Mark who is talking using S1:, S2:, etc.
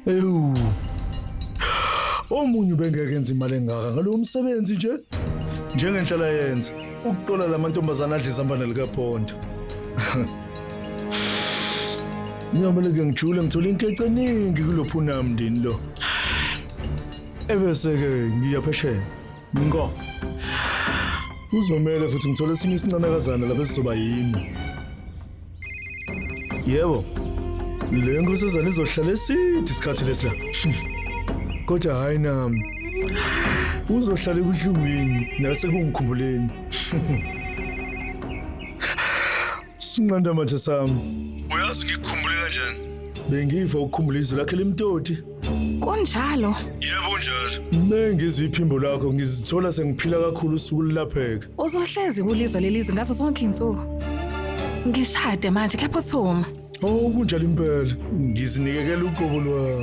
S1: Ewu. Omunye ubengeke enze imali engaka ngalowo msebenzi nje. Njengenhlala yenza ukuqola lamantombazana adla izambane likaPhondo. Ngiyomele ke ngijule ngithola inkece eningi kulophuna mndeni lo. Ebese ke ngiya phesheya. Ngo. Uzomele futhi ngithole esinye isincanakazana lapho esizoba yimi. Yebo. Le nkosazana izohlala eside isikhathi lesi la. Kodwa hayi nami. Uzohlala ebuhlungwini nasekungikhumbuleni. Sinqanda amathe sami. Uyazi ngikukhumbule kanjani? Bengiva ukukhumbula izwi lakhe limtoti.
S2: Kunjalo.
S1: Yebo njalo. Mengizwa iphimbo lakho ngizithola sengiphila kakhulu usuku lulapheka.
S2: Uzohlezi kulizwa lelizwi ngazo zonke izinsuku. Ngishade manje kuyaphuthuma.
S1: Oh kunjalo impela. Ngizinikekela uqobo lwami.